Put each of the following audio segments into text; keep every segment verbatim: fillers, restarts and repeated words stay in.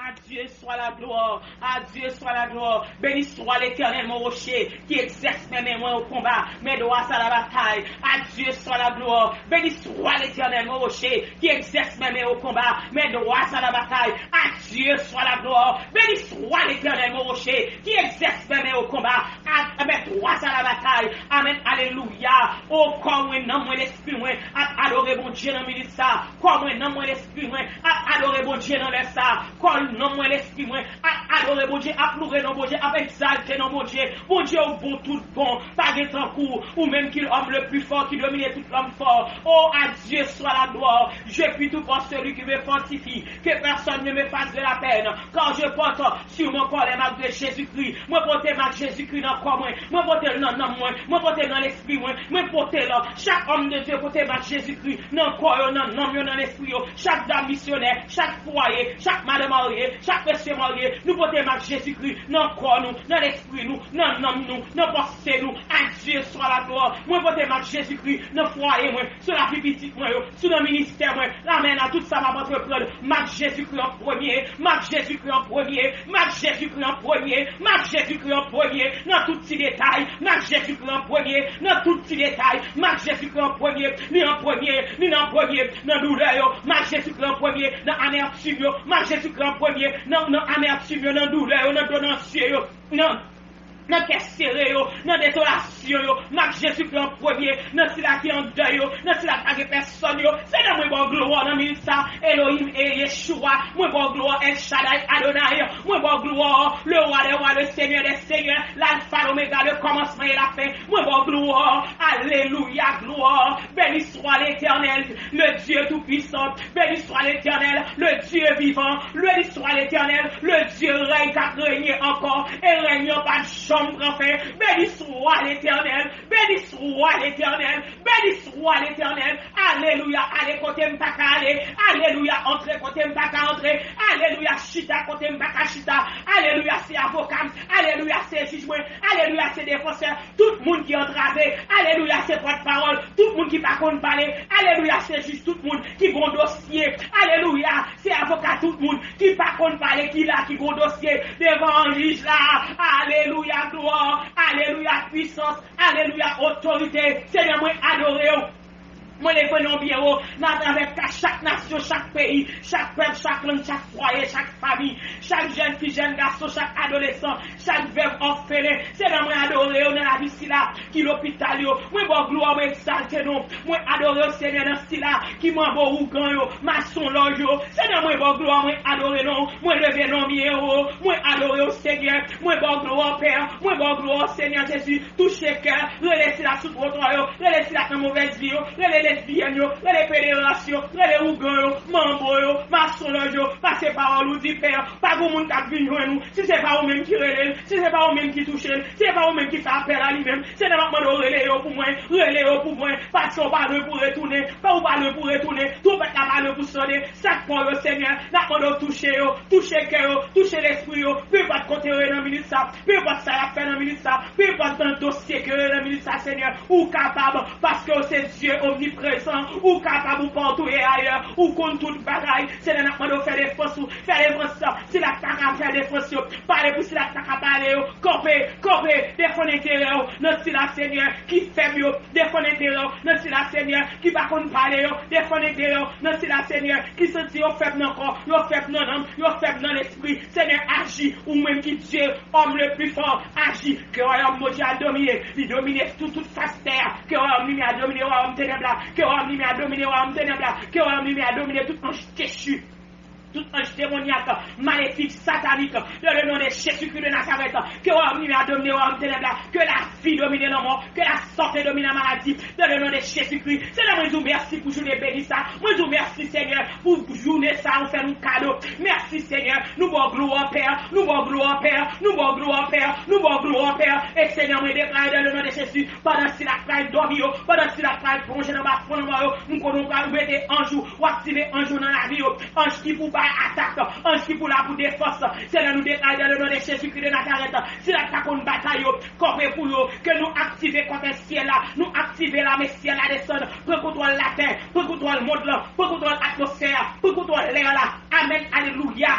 À Dieu soit la gloire, à Dieu soit la gloire. Béni soit l'Éternel, mon rocher, qui exerce mes mains au combat, mes doigts à la bataille. À Dieu soit la gloire. Béni soit l'Éternel, mon rocher, qui exerce mes mains au combat, mes doigts à la bataille. À Dieu soit la gloire. Béni soit l'Éternel, mon rocher, qui exerce mes mains au combat, à, mes doigts à la bataille. Amen. Alelouya. O kò mwen, nanm mwen, lespri mwen ap adore Bondye nan minit sa. Kò mwen, nanm mwen, lespri mwen ap adore Bondye nan lè sa. Kò, nanm mwen, lespri mwen ap adore Bondye, ap louwe non Bondye, ap egzalte non Bondye. Bondye, ou bon, tout bon. Pa gen tankou ou, ou menm ki l'homme le plus fort, ki domine tout lòm fò. Oh, à Dieu soit la gloire. Je puis tout par celui qui me fortifie. Que personne ne me fasse de la peine, car je porte sur mon corps les marques de Jésus-Christ. Mwen pote mak Jezikri nan kò mwen. Mwen pote l nan nanm mwen. Mwen pote l nan lespri mwen. Mwen pote l. Chak homme de Dieu pote mak Jezikri nan kò yo, nan nanm yo, nan lespri yo. Chak dam misyonè, chak fwaye, chak madan marye, chak mesye marye, nou pote mak Jezikri nan kò nou, nan lespri nou, nan nanm nou, nan panse nou. À Dieu soit la gloire. Mwen pote mak Jezikri nan fwaye mwen, sou lavi pitit mwen yo, sou nan ministè mwen. Amèn. A tout sa m ap antreprann, mak Jezikri an premye, mak Jezikri an premye, mak Jezikri an premye, mak Jezikri an premye, nan tout ti detay, mak Jezikri an premye, nan tout ti detay, mak Jezikri an premye, li an premye, li nan premye, nan doulè yo, mak Jezikri an premye, nan amètim yo, mak Jezikri an premye, nan, nan amètim yo, nan doulè yo, nan do nan zye yo, nan nan kè sere yo, nan dezolasyon yo, mak Jezikri an premye, nan sila ki an dèy yo, nan sila k pa gen pèsòn yo. Senyè, mwen ba w glwa nan minit sa, Elohim e Yeshua, mwen ba w glwa, El Shaddai Adonai, mwen ba w glwa, le roi des rois, le seigneur des seigneurs, l'alpha, l'oméga, le commencement et la fin, mwen ba w glwa, alelouya, glwa, béni soit l'Éternel, le Dieu tout-puissant, béni soit l'Éternel, le Dieu vivant, béni soit l'Éternel, le Dieu règne qui a régné encore, et règne pas Chanm pran fen. Béni soit l'Éternel. Béni soit l'Éternel. Béni soit l'Éternel. Alelouya. Ale kote m pa ka ale. Alelouya. Antre kote m pa ka antre. Alelouya. Chita kote m pa ka chita. Alelouya. Se avoka m. Alelouya. Se jij mwen. Alelouya. Se defansè tout moun ki antrave. Alelouya. Se pòtpawòl tout moun ki pa konn pale. Alelouya. Se jij tout moun ki gon dosye. Alelouya. Se avoka tout moun ki pa konn pale, ki la, ki gon dosye devan jij la. Alelouya, glwa. Alelouya, pwisans. Alelouya, otorite. Senyè, mwen adore w. Mwen leve non byen wo nan atravè ka chak nasyon, chak peyi, chak pèp, chak lang, chak fwaye, chak fanmi, chak jèn fi, jèn gason, chak adolesan, chak vèv, òfelen. Senyè, mwen adore w nan lavi sila ki lopital yo. Mwen ba w glwa, mwen egzalte non. Mwen adore w, Senyè, nan sila ki manbo, ougan yo, masonlòj yo. Senyè, mwen ba w glwa, mwen adore non. Mwen leve non byen wo. Mwen adore w, Senyè. Mwen ba w glwa, Pè. Mwen ba w glwa, Senyè Jezi. Touche kè. Rele sila sou twotwa yo. Rele sila k nan movèz vi yo. Rele lesbyèn yo. Rele pederas yo. Rele ougan yo. Manbo yo. Masonlòj yo. Pase pawòl ou di, Pè. Pa gon moun k ap vin jwenn ou. Si se pa ou menm ki rele l. Si se pa ou menm ki touche l. Si se pa ou menm ki fè apèl a li menm. Senyè, m ap mande w rele yo pou mwen. Rele yo pou mwen. Paske w pa lwen pou retounen. Pa ou pa lwen pou retounen. Twonpèt la pa lwen pou sone. Sa k pa w yo, Senyè, n ap mande w touche yo. Touche kè yo. Touche lespri yo. Penpòt kote yo ye nan minit sa. Penpòt sa y ap fè nan minit sa. Penpòt nan dosye ke yo ye nan minit sa, Senyè. Ou kapab. Paske w se Dye omniprezan. Ou kapab, ou patou e ayè. Ou konn tout bagay. Senyè, n ap mande w fè defans ou. Fè defans sila k pa ka fè defans yo. Pale pou sila k pa ka pale yo. Kanpe, kanpe, defann enterè w nan sila, Senyè, ki fèb yo. Defann enterè w nan sila, Senyè, ki pa konn pale yo. Defann enterè w nan sila, Senyè, ki santi yo fèb nan kò, yo fèb nan nanm, yo fèb nan lespri. Senyè, aji, ou menm ki Dye, homme le plus fort, aji. Ke wayòm Bondye a domine, li domine tout, tout fas tè a. Ke wayòm limyè a domine wayòm tenèb la. Ke wayòm limyè a domine wayòm tenèb la. Ke wayòm limyè a domine tout anj dechi, tout anj demonyak, malefik, satanik, dans le nom de Jésus-Christ de Nazareth. Ke wayòm limyè a domine wayòm tenèb la. Ke lavi domine lanmò. Ke lasante domine maladi. Dans le nom de Jésus-Christ. Senyè, mwen di w mèsi pou jounen beni sa. Mwen di w mèsi, Senyè, pou jounen sa ou fè nou kado. Mèsi, Senyè. Nou ba w glwa, Pè. Nou ba w glwa, Pè. Nou ba w glwa, Pè. Nou ba w glwa, Pè. E, Senyè, mwen deklare dans le nom de Jésus, pandan sila k pral dòmi yo, pandan sila k pral plonje nan ba fon lanmò yo, m konnen w pral mete anj ou, w aktive anj ou nan lavi yo. Anj ki pou bay atak, anj ki pou la pou defans. Senyè, nou deklare dans le nom de Jésus-Christ de Nazareth, sila k pa konn batay yo, kanpe pou yo, ke nou aktive kòtèj syèl la, nou aktive lame syèl la desann, pran kontwòl latè, pran kontwòl mond lan, pran kontwòl atmosfè a, pran kontwòl lè la. Amèn, alelouya.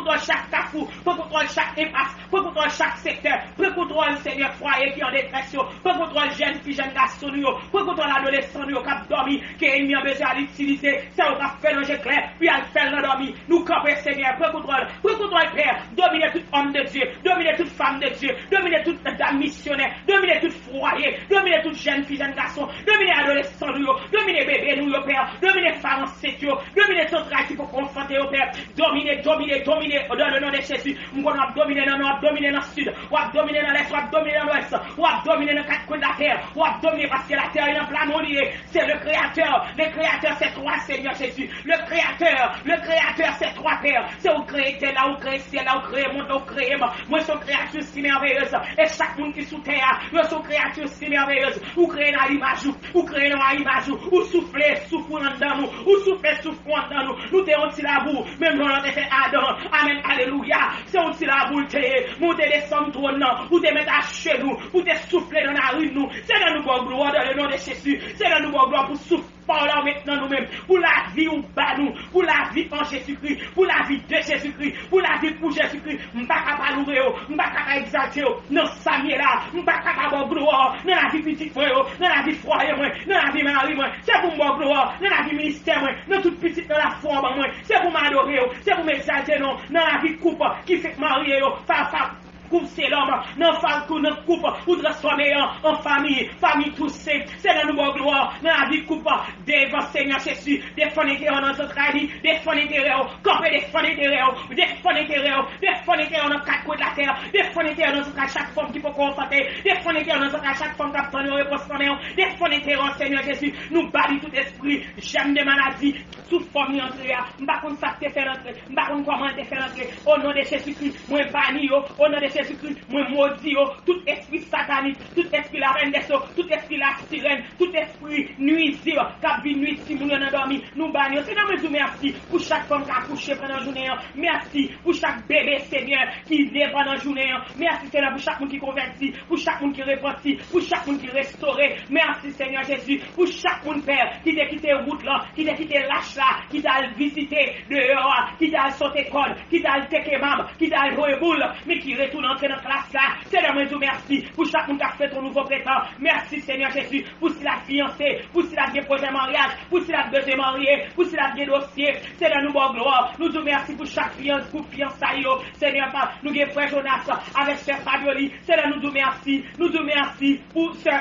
kontwòl chak kafou, pran kontwòl chak enpas, pran kontwòl chak sektè, pran kontwòl, Senyè, fwaye ki an detrès yo, pran kontwòl jèn fi, jèn gason nou yo, pran kontwòl adolesan nou yo k ap dòmi, ke ènmi an bezwen al itilize, se ou k ap fè nan je klè, pou y al fè l nan dòmi. Nou kanpe, Senyè, pran kontwòl, pran kontwòl, Pè, domine tout homme de Dieu, domine tout femme de Dieu, domine tout dam misyonè, domine tout fwaye, domine tout jèn fi, jèn gason, domine adolesan nou yo, domine bebe nou yo, Pè, domine fanm ansent yo, domine zantray ki poko anfante yo, Pè, domine, domine, domine, dans le nom de Jésus. M konnen w ap domine nan nò, w ap domine nan sid, w ap domine nan lès, w ap domine nan lwès, w ap domine nan kat kwen latè, w ap domine paske latè a nan pla non li ye. C'est le Créateur, le Créateur, c'est toi, Seigneur Jésus. Le Créateur, le Créateur, c'est toi, Père. Se ou kreye tè la, ou kreye syèl la, ou kreye mond la, ou kreye m. Mwen se yon kreyati si mèveyez. E chak moun ki sou tè a, yo se yon kreyati si mèveyez. Ou kreye nan imaj ou, ou kreye nan imaj ou. Ou soufle souf ou anndan nou, ou soufle souf ou anndan nou. Nou te yon ti labou, menm jan w te fè Adan. Amèn, alelouya. Se yon ti labou l te ye, men ou te desann twòn nan, ou te met ajenou, ou te soufle nan narin nou. Se nan nou ba w glwa, dans le nom de Jésus. Se nan nou ba w glwa pou souf pa w la ou met nan nou menm, pou lavi ou ba nou, pou lavi an Jezikri, pou lavi de Jezikri, pou lavi pou Jezikri. M pa ka pa louwe yo, m pa ka pa egzalte yo nan sa m ye la, m pa ka pa ba w glwa nan lavi pitit mwen yo, nan lavi fwaye mwen, nan lavi mari mwen. Se pou m ba w glwa nan lavi ministè mwen, nan tout pitit nan lafwa w ban mwen. Se pou m adore w, se pou m egzalte non w nan lavi koup ki fenk marye yo, fa, fa, koup se lòm, nan fa, kou, nan koup, ou transfòme an, an fanmi, fanmi tou se, se nan nou ba w glwa, nan lavi koup, devan Senyè Jezi, defann enterè w nan zantray li, defann enterè w, kanpe defann enterè w, defann enterè w, defann enterè w nan kat kwen latè, defann enterè w nan zantray chak fanm ki poko anfante, defann enterè w nan zantray chak fanm k ap tann yon repons nan men w, defann enterè w, Senyè Jezi, nou bali tout espri, jèm de maladi, sou fanm li antre a, m pa konn sa k te fè l antre, m pa konn kòman l te fè l antre. O non de Jezikri, mwen bani yo. O non de Jezikri, mwen modi yo. Tout espri satanik, tout espri la reine des eaux, tout espri la sirèn, tout espri nwizib k ap vin nwi timoun yo nan dòmi, nou bani yo. Senyè, mwen di w mèsi pou chak fanm k akouche pandan jounen an. Mèsi pou chak bebe, Senyè, ki ne pandan jounen an. Mèsi, Senyè, pou chak moun ki konvèti, pou chak moun ki repanti, pou chak moun ki restore. Mèsi, Senyè Jezi, pou chak moun, Pè, ki te kite wout lan, ki te kite lach la, ki t al vizite deyò a, ki t al sote kòd, ki t al teke mab, ki t al jwe boul, men ki retounen antre nan klas la. Senyè, mwen di w mèsi pou chak moun k ap fete yon nouvo prentan. Mèsi, Senyè Jezi, pou sila k fiyanse, pou sila k gen pwojè maryaj, pou sila k bezwen marye, pou sila k gen dosye. Senyè, nou ba w glwa. Nou di w mèsi pou chak fiyans, gwoup fiyansay yo. Senyè, pa, nou gen frè Jonas avèk sè Fabioli. Senyè, nou di w mèsi. Nou di w mèsi pou sè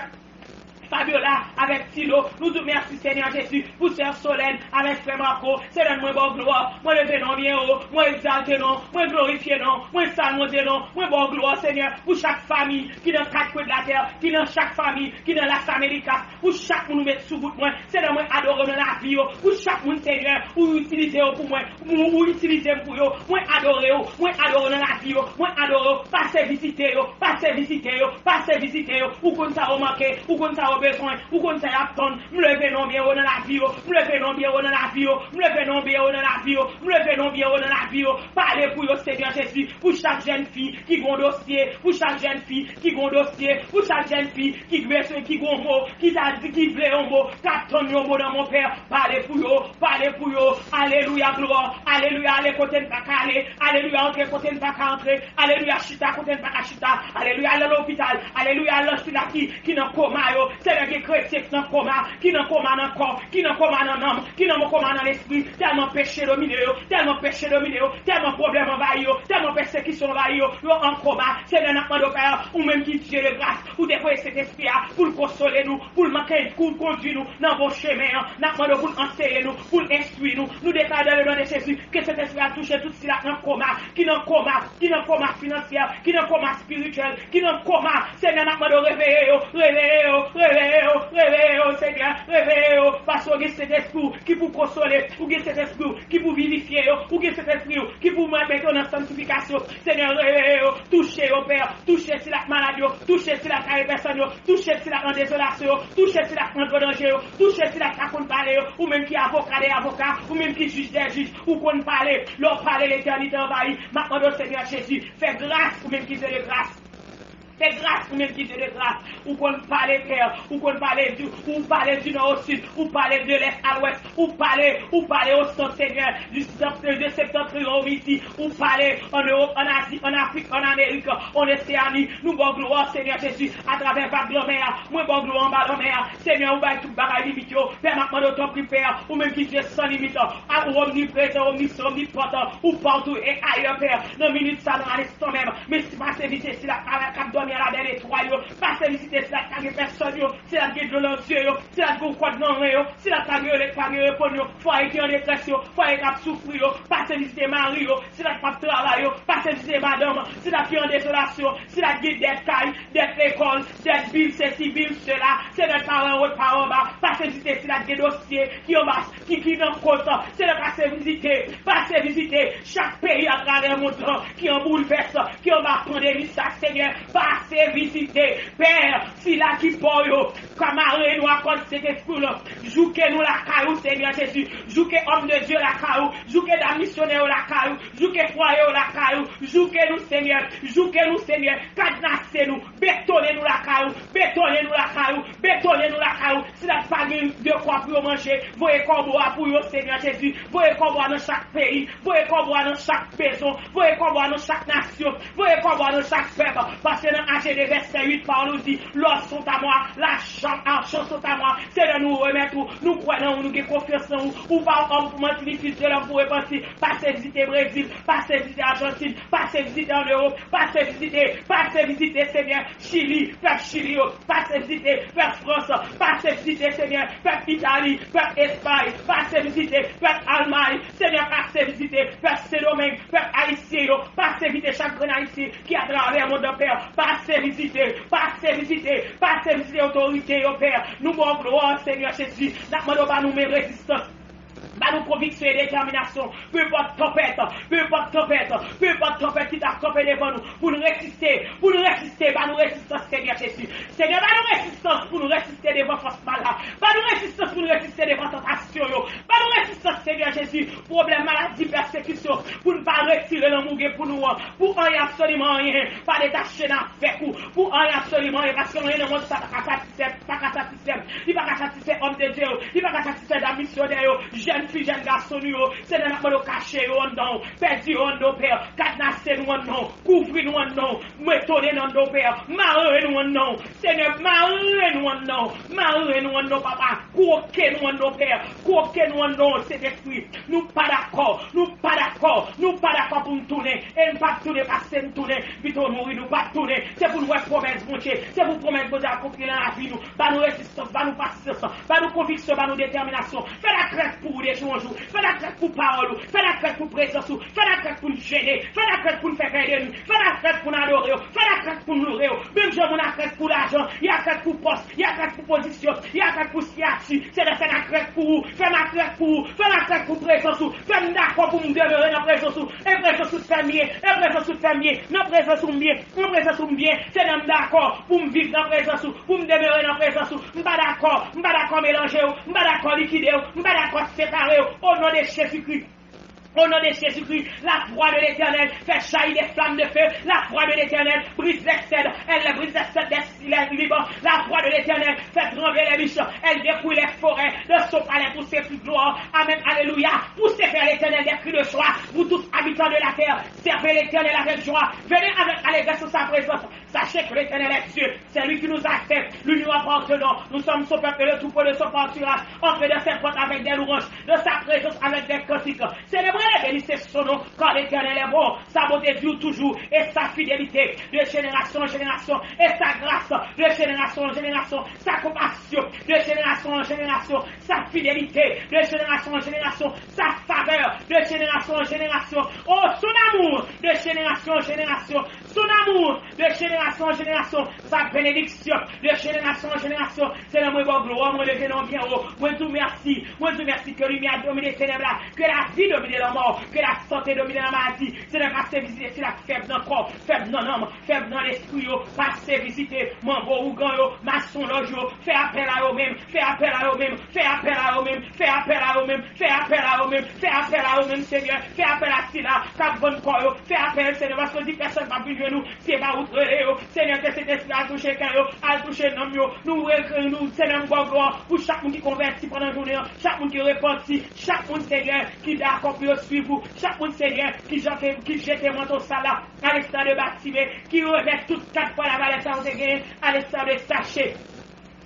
Fabiola avèk Tilo. Nou di w mèsi, Senyè Jezi, pou sè Solèn avèk frè Marco. Senyè, mwen ba w glwa. Mwen leve non w byen wo. Mwen egzalte non w. Mwen glorifye non w. Mwen salmonde non w. Mwen ba w glwa, Senyè, pou chak fanmi ki nan kat kwen de latè, ki nan chak fanmi ki nan Las Americas, pou chak moun ou met sou wout mwen. Senyè, mwen adore w nan lavi yo. Pou chak moun, Senyè, ou itilize yo pou mwen. Ou, ou itilize m pou yo. Mwen adore w. Mwen adore w nan lavi yo. Mwen adore w. Pase vizite yo. Pase vizite yo. Pase vizite yo. Ou konn sa yo manke. Ou konn sa yo bezwen. Ou konn sa y ap tann. M leve non w byen wo nan lavi yo. M leve non w byen wo nan lavi yo. M leve non w byen wo nan lavi yo. M leve non w byen wo nan lavi yo. Pale pou yo, Senyè Jezi. Pou chak jèn fi ki gon dosye. Pou chak jèn fi ki gon dosye. Pou chak jèn fi ki bezwen, ki gon mo, ki ta di, ki vle yon mo, k ap tann yon mo nan mon Pè. Pale pou yo. Pale pou yo. Alelouya, glwa. Alelouya, ale kote n pa ka ale. Alelouya, antre kote n pa ka antre. Alelouya, chita kote n pa ka chita. Alelouya, al nan lopital. Alelouya, al nan sila ki, ki nan koma yo. Senyè, gen kretyen ki nan koma, ki nan koma nan kò, ki nan koma nan nanm, ki nan koma nan lespri. Tèlman peche domine yo, tèlman peche domine yo, tèlman pwoblèm anvayi yo, tèlman pèsekisyon anvayi yo, yo an koma. Senyè, n ap mande w, Pè, ou menm ki Dye de gras, ou te voye Sentespri a pou l konsole nou, pou l manke, pou l kondui nou nan bon chemen an. N ap mande w pou l anseye nou, pou l enstwi nou. Nou deklare dans le nom de Jésus ke Sentespri a touche tout sila k nan koma, ki nan koma, ki nan koma finansyè, ki nan koma espirityèl, ki nan koma. Senyè, n ap mande w reveye yo, reveye yo, reveye yo, reveye yo, Senyè, reveye yo, paske w gen Sentespri w ki pou konsole, ou gen Sentespri w ki pou vivifye yo, ou gen Sentespri w ki pou mete yo nan sanntifikasyon. Senyè, reveye yo, touche yo, Pè, touche sila k malad yo, touche sila k kare pèsòn yo, touche sila k nan dezolasyon yo, touche sila k nan gwo danje yo, touche sila k pa konn pale yo, ou menm ki avoka de avoka, ou menm ki jij de jij, ou konn pale, lè w pale, letènite anvayi. M ap mande w, Senyè Jezi, fè gras, ou menm ki Dye de gras. Fè gras, ou menm ki Dye de gras. Ou konn pale, Pè. Ou konn pale di, ou pale di nò o sid, ou pale de lès a lwès, ou pale, ou pale o sant, Senyè, di sèptan-, de septantryon o midi, ou pale ann Ewòp, ann Azi, ann Afrik, ann Amerik, ann Oseani. Nou ba w glwa, Senyè Jezi, atravè vag lanmè a. Mwen ba w glwa anba lanmè a. Senyè, ou bay tout bagay limit yo. Pè, m ap mande w, tanpri, Pè, ou menm ki Dye san limit, a, ou omniprezan, omnisan, omnipotan, ou patou e ayè, Pè, nan minit sa, nan aletan menm. Men si pase vizite sila k ap dòmi a la bèl etwal yo, pase vizite sila k pa gen pèsòn yo, sila k gen dlo nan zye yo, sila k gen kòd nan ren yo, sila k pa gen rele, k pa gen reponn yo, fwaye ki an detrès yo, fwaye k ap soufri yo, pase vizite mari yo, sila k p ap travay yo, pase vizite madanm, sila ki an dezolasyon, sila k gen dèt kay, dèt lekòl, dèt bil sesi, bil sela, Senyè, pa wè wot, pa wè anba, pase vizite sila k gen dosye ki anba, ki, ki nan kot, Senyè, pase vizite, pase vizite chak peyi atravè mond lan ki an boulvès, ki anba pandemi sa, Senyè, pase vizite, Pè, sila ki pa w yo, ka mare nou a kòd Sentespri w lan, jouke nou lakay ou, Senyè Jezi, jouke òm de Dye lakay ou, jouke dam misyonè yo lakay ou, jouke fwaye yo lakay ou, jouke nou, Senyè, jouke nou, Senyè, kadnase nou, betone nou lakay ou, betone nou lakay ou, betone nou lakay ou. Sila k pa gen dekwa pou yo manje, voye kòbo a pou yo, Senyè Jezi. Voye kòbo a nan chak peyi, voye kòbo a nan chak prizon, voye kòbo a nan chak nasyon, voye kòbo a nan chak pèp. Paske nan Aje de vèsè uit, pawòl ou di, l'or sont à moi, l'argent, argent sont à moi. Senyè, nou remèt ou, nou kwè nan ou, nou gen konfyans nan ou. Ou pa yon òm pou manti, ni fis de lòm pou repanti. Pase vizite Brezil, pase vizite Ajantin, pase vizite ann Ewòp, pase vizite, pase vizite, Senyè, Chili, pèp Chili yo, pase vizite, pèp Frans, pase vizite, Senyè, pèp Itali, pèp Espay, pase vizite, pèp Almay, Senyè, pase vizite, pèp Sendomeng, pèp ayisyen yo, pase vizite chak grenn ayisyen ki atravè mond lan, Pè, pase vizite, pase vizite, pase vizite otorite yo, Pè. Nou ba w glwa, Senyè Jezi, n ap mande w ba nou men rezistans. Ba nou konviksyon e detèminasyon. Peu importe tanpèt, peu importe tanpèt, peu importe tanpèt ki ta kanpe devan nou, pou n reziste, pou n reziste, ba nou rezistans, Senyè Jezi. Senyè, ba nou rezistans pou n reziste devan fòs mal la. Ba nou rezistans pou n reziste devan tantasyon yo. Ba nou rezistans, Senyè Jezi, pwoblèm, maladi, pèsekisyon, pou n pa retire lanmou w gen pou nou an, pou anyen, absoliman anyen, pa detache n avèk ou, pou anyen, absoliman anyen, paske anyen nan mond sa pa ka satisfè, pa ka satisfè m, li pa ka satisfè òm de Dye yo, li pa ka satisfè dam misyonè yo, jèn fi, jèn gason nou yo. Senyè, n ap mande w kache yo anndan w, pèdi yo anndan w, Pè, kadnase nou anndan w, kouvri nou anndan w, betone n anndan w, Pè, mare nou anndan w. Senyè, mare nou anndan w, mare nou anndan w, Papa, kwoke nou anndan w, Pè, kwoke nou anndan w, Sentespri. Nou pa dakò, nou pa dakò, nou pa dakò pou n tounen, e n p ap tounen paske n tounen, pito mouri, nou p ap tounen. Se pou n wè pwomès Bondye, se pou pwomès Bondye akonpli nan lavi nou. Ba nou rezistans, ba nou pasyans, ba nou konviksyon, ba nou detèminasyon. Fè n akrèk pou ou de jou an jou, fè n akrèk pou pawòl ou, fè n akrèk pou prezans ou, fè n akrèk pou n jene, fè n akrèk pou n fè vèy de nwi, fè n akrèk pou n adore w, fè n akrèk pou n loure w. Menm jan moun akrèk pou lajan, y akrèk pou pòs, y akrèk pou pozisyon, y akrèk pou siyati. Senyè, fè n akrèk pou ou, fè n akrèk pou ou, fè n akrèk pou prezans ou. Fè m dakò pou m demere nan prezans ou. E prezans ou fè m byen, e prezans ou fè m byen, nan prezans ou m byen, nan prezans ou m byen. Senyè, m dakò pou m viv nan prezans ou, pou m demere nan prezans ou. M pa dakò, m pa dakò melanje w, m pa dakò likide w, m pa dakò separe w. O non de Jezikri. O non de Jésus-Christ, la voix de l'Éternel fait jaillir des flammes de feu. La voix de l'Éternel brise les cèdres. Elle brise les cèdres des, les Liban. La voix de l'Éternel fait trembler les buissons. Elle détruit les forêts. De son palais pour ses cris de gloire. Amen. Alléluia. Poussez vers l'Éternel des cris de joie. Vous tous habitants de la terre, servez l'Éternel avec joie. Venez avec allégresse en sa présence. Sachez que l'Éternel est Dieu, c'est lui qui nous a fait, nous lui appartenons, nous sommes son peuple et le troupeau de son pâturage. Entrez dans ses portes avec des louanges, dans sa présence avec des cantiques. Célébrez et bénissez son nom, car l'Éternel est bon, sa bonté dure toujours, et sa fidélité de génération en génération, et sa grâce de génération en génération, sa compassion de génération en génération, sa fidélité de génération en génération, sa faveur de génération en génération. Oh, son amour de génération en génération, son amour de génération en génération, sa bénédiction de génération en génération. Senyè, mwen ba w glwa, mwen leve non w byen wo, mwen di w mèsi, mwen di w mèsi ke limyè domine tenèb la, ke lavi domine lanmò, ke la sant te domine nan maladi. Senyè, pase vizite sila k fèb nan kò, fèb nan nanm, fèb nan lespri yo. Pase vizite manbo ougan yo, masonlòj yo. Fè apèl a yo menm, fè apèl a yo menm, fè apèl a yo menm, fè apèl a yo menm, fè apèl a yo menm, fè apèl a yo menm, Senyè. Fè apèl a sila k ap vann kò yo. Fè apèl, Senyè, paske w di pèsonn p ap vin jwenn ou si se pa ou t rele yo. Senyè, ke Sentespri al touche kè yo, al touche nanm yo. Nou rekri, nou, Senyè, nou ba w glwa pou chak moun ki konvèti pandan jounen an, chak moun ki repanti, chak moun, Senyè, ki dakò pou yo swiv ou, chak moun, Senyè, ki jete, ki jete manto sal la, alestad de Batime, ki remèt tout kat fwa lavalè sa yo te genyen, alestad de Sache.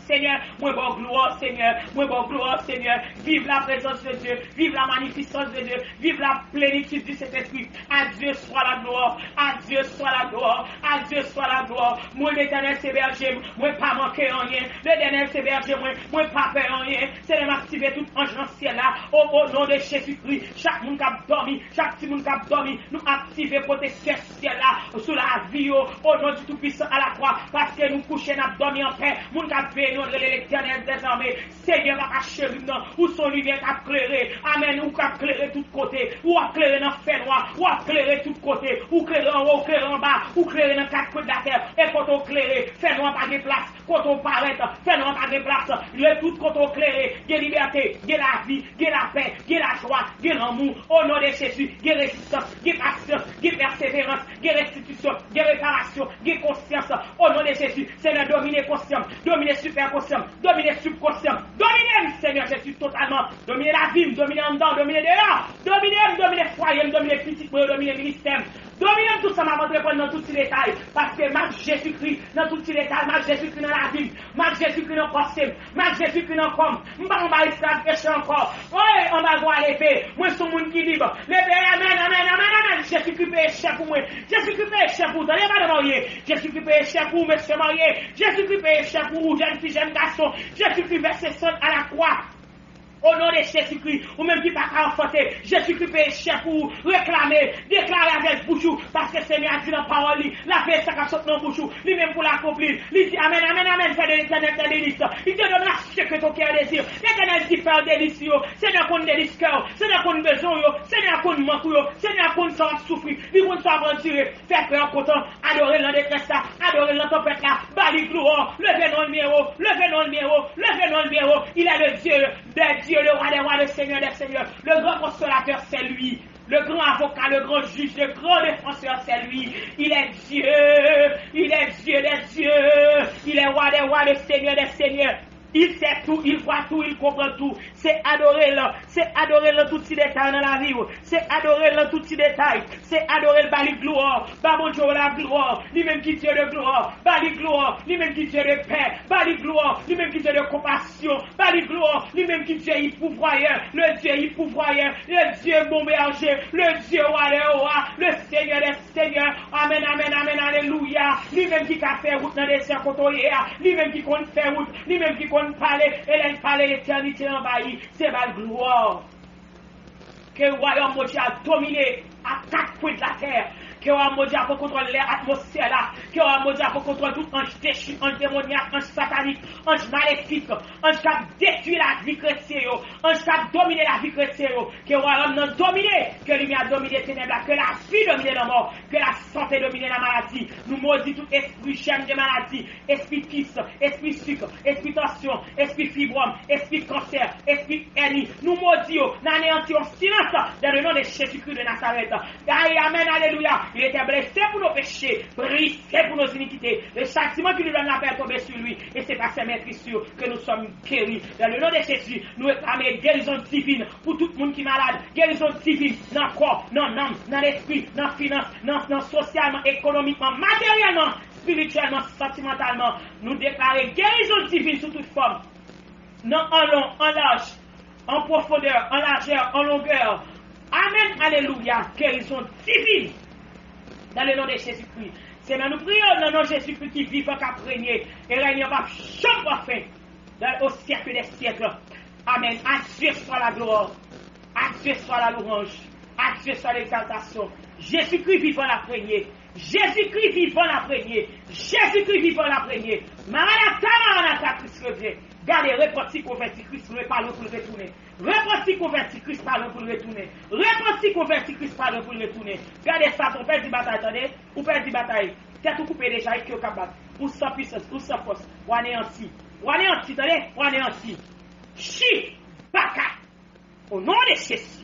Senyè, mwen ba w glwa, Senyè, mwen ba w glwa, Senyè. Vive la présence de Dieu, vive la magnificence de Dieu, vive la plénitude du Saint-Esprit. À Dieu soit la gloire, à Dieu soit la gloire, à Dieu soit la gloire. Mwen, Letènèl se bèje m, mwen pa manke anyen. Letènèl se bèje mwen, mwen pa pè anyen. Senyè, m aktive tout anj nan syèl la, o, o non de Jezikri. Chak moun k ap dòmi, chak timoun k ap dòmi, nou aktive pwoteksyon syèl la sou lavi yo, o non di Toupisan alakwa, paske nou kouche, n ap dòmi anpè. Moun k ap veye nou rele Letènèl dèzame. Senyè, papa cheri m nan, ou se yon limyè k ap klere. Amèn, ou k ap klere tout kote. Ou ap klere nan fènwa, ou ap klere tout kote. Ou klere anwo, ou klere anba, ou klere nan kat kwen latè. E kote w klere, fènwa pa gen plas. Kote w parèt, fènwa pa gen plas. Lè tout kote w klere, gen libète, gen lavi, gen lapè, gen lajwa, gen lanmou. O non de Jezi, gen rezistans, gen pasyans, gen pèseverans, gen restitisyon, gen reparasyon, gen konsyans. O non de Jezi, Senyè, domine konsyan m, domine sipèkonsyan m, domine sibkonsyan m, domine m, Senyè Jezi, totalman. Domine lavi m, domine anndan, domine deyò, domine m, domine fwaye m, domine pitit mwen yo, domine ministè m. Domine m tout sa m ap antreprann nan tout ti detay, paske m ak Jezikri nan tout ti detay, m ak Jezikri nan lavi m, m ak Jezikri nan panse m, m ak Jezikri nan kò m. M pa anba esklav peche ankò. Oy, anbago a leve. Mwen se yon moun ki lib. Leve, amèn, amèn, amèn, amèn. Jezikri peye chè pou mwen. Jezikri peye chè pou ou, tande, madan marye. Jezikri peye chè pou ou, mesye marye. Jezikri peye chè pou ou, jèn fi, jèn gason. Jezikri vèse san alakwa. O non de Jezikri, ou menm ki pa ka anfante, Jezikri peye chè pou ou. Reklame, deklare avèk bouch ou, paske Senyè a di nan pawòl li, l ap peye sa k ap sot nan bouch ou, li menm pou l akonpli l. Li di, amèn, amèn, amèn, fais de l'Éternel tes délices. Il te donnera ce que ton cœur désire. Letènèl di, fè yo delis yo. Senyè konn delis kè w, Senyè konn bezwen w yo, Senyè konn mank ou yo, Senyè konn sa w ap soufri, li konn sa w ap andire. Fè kè w kontan, adore l nan detrès la, adore l nan tanpèt la, ba li glwa, leve non l byen wo, leve non l byen wo, leve non l byen wo. Il est le Dieu des dieux, le roi des rois, le Seigneur des seigneurs, le grand consolateur, c'est lui. Le grand avocat, le grand juge, le grand défenseur, c'est lui. Il est Dieu, il est Dieu des dieux, il est roi des rois, le Seigneur des seigneurs. Il sait tout, il voit tout, il comprend tout. Se adore l, se adore l nan tout ti detay nan lavi w. Se adore l nan tout ti detay. Se adore l, ba li glwa, ba Bondye w la glwa, li menm ki Dieu de gloire, ba li glwa, li menm ki Dieu de paix, ba li glwa, li menm ki Dieu de compassion, ba li glwa, li menm ki Dieu y pourvoyeur, le Dieu y pourvoyeur, le Dieu bon berger, le Dieu roi des rois, le Seigneur des Senyè, amèn, amèn, amèn, alelouya. Li menm ki ka fè wout nan dezè kote w ye a. Li menm ki konn fè wout. Li menm ki konn pale. E lè l pale, letènite anvayi. Se ba l glwa. Ke wayòm Bondye a domine a kat kwen de latè. Ke wayòm Bondye a pran kontwòl lè, atmosfè la. Ke wayòm Bondye a pran kontwòl tout anj dechi, anj demonyak, anj satanik, anj malefik, anj k ap detwi lavi kretyen yo, anj k ap domine lavi kretyen yo. Ke wayòm nan domine, ke limyè a domine tenèb la, ke lavi domine lanmò, ke lasante domine lamaladi. Nou modi tout espri jèm de maladi, espri kis, espri sik, espri tansyon, espri fibwòm, espri kansè, espri èni. Nou modi yo, n aneyanti yo an silans, dans le nom de Jésus-Christ de Nazareth. Ay, amèn, alelouya. Il était blessé pour nos péchés, brisé pour nos iniquités. Le châtiment qui nous donne la paix est tombé sur lui, et c'est par ses meurtrissures que nous sommes guéris. Dans le nom de Jésus, nou reklame gerizon divin pou tout moun ki malad. Gerizon divin nan kò, nan nanm, nan lespri, nan finans, nan, nan sosyalman, ekonomikman, materyèlman, espirityèlman, santimantalman. Nou deklare gerizon divin sou tout fòm. Nan an lon, an laj, an pwofondè, an lajè, an longè. Amèn, alelouya, gerizon divin. Dans le nom de Jésus-Christ. Senyè, nou priye w nan non Jezikri ki vivan, k ap renye. E rèy li an p ap janm pran fen. Dans, au siècle des siècles. Amèn. À Dieu soit la gloire. À Dieu soit la louange. À Dieu soit l'exaltation. Jezikri vivan, l ap renye. Jezikri vivan, l ap renye. Jezikri vivan, l ap renye. Maranatha, Maranatha, Kris revyen. Gade, repanti. Repanti, konvèti, Kris lwen, pa lwen pou l retounen. Repanti, konvèti, Kris pa lwen pou l retounen. Repanti, konvèti, Kris pa lwen pou l retounen. Gade, Satan, ou pèdi batay, tande? Ou pèdi batay. Tèt ou koupe deja, e ke w ka bat. Ou san pisans, ou san fòs. W aneyanti. W aneyanti, tande? W aneyanti. Chibaka. O non de Jezi.